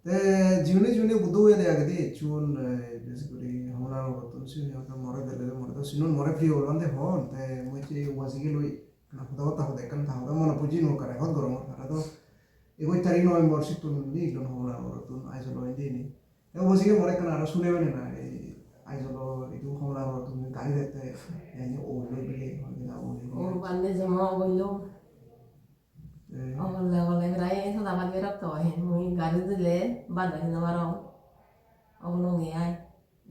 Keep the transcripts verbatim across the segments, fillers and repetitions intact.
Te jiune jiune Buddho oye de agede echun, eh, bes guri Homola Nogorottun siyune ekka more dele, more do sinun more priyo olon de hon, te mui se Ubasike loi ekkan hoda bata hode ekkan ta hoda mone pujje no kare hot gorongor tara do egoch tarik November sittun ni ilon Homola Nogorottun Aizawl indi ni. Te Ubasike more ekkan aro sune bene na ei Aizawl idu Homola Nogorottun gari dette, eni olo bile, olo bile. O bande jama olo. Eh. Ogole ogole prai soda bad berok to he, mui gari dile bad hei no parong. Ogolonge ai.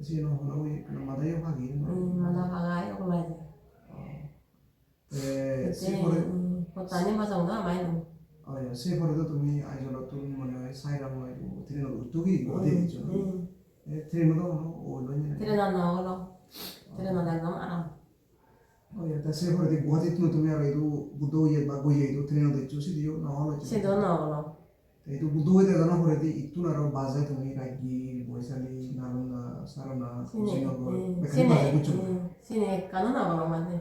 Siyen hono ui ekkan madayo pagi. Hmm, mada pagai ogolai je. Oh. Eh, se pore, hmm, pottani bojong do amai do. Oh, ya, se pore do tumi Aizawl-ottun mone hoi Sairang hoi do, train-ot uttogi, hmm, ode dicho. Hmm. Eh, train-ot do hono olo ne? Train-ot no olo. Oh. Train-ot ekdom aram. Oh, ya, ta se poredi Guwahatittun tumi aro idu Buddho oye ba Goya idu train-ot eccho, sidiyo no olo eccho? Sidu no olo. Ta idu Buddho oye degana poredi ittun aro bus-e tumi Rajgir, Boishali, Nalanda, Sarnath, sini, Kushinagar, hmm, bekkani sini, bus-e goccho. Hmm, sini ekkano no olo mane.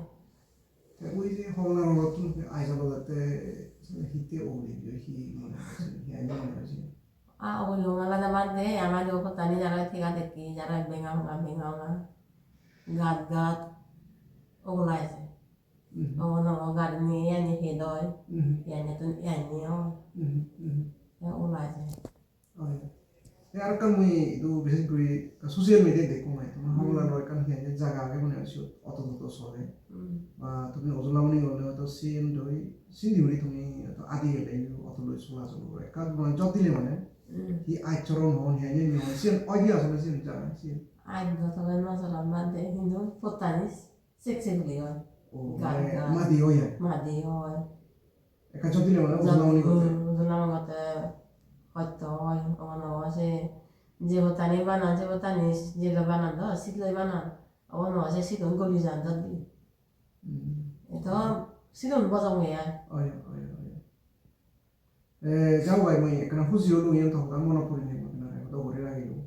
Ta ui je Homola Nogorottun Aizawl-ot jatte hitte olo, hi mone hocche, hi mone hocche? Ah, obolong alada bad de, ama do pottani jara thega thekki, jara benga benga, benga benga. Gat gat ogola eje. Mhm. Obo nogo gari niye yani he doi. Mhm. Yani tun yani oi. Mhm, mhm. Te ogola eje. Oi. Te aro ekkan mui idu bises guri social media dekkong ai. Toma, hmm, Homola loi ekkan he he jaga age mone oi siyot auto toto sole. Hmm. Ba tumi Ujolamoni gole hoito siyen doi, sindi guri tumi hoito adi gele idu auto loi sola sol gore. Ekka mane jot dile mane, hmm, hi achoron hon, hi ayen hon, siyen oi di asole siyen jaga siyen. Aaj do tobe no sola bad de, hintu pottani sek sek guri oi. Oh, gat mane gat. Madi oi ai? Madi oi. Ekka jot dile mane jot, Ujolamoni gotte? Hmm, Ujolamoni gotte hosto oi. Obo no oi se je pottani banan, je pottani je loi banan do, sit loi banan. Obo no oi se sittun goli jan jot dile. Hmm. Eto sigun bojong nei ai. Oi, oi, oi. Eh, jao bhai, mui ekkana huji olung, iyan to hoda monot puri nei, mui ekkana hoda guri ragilung.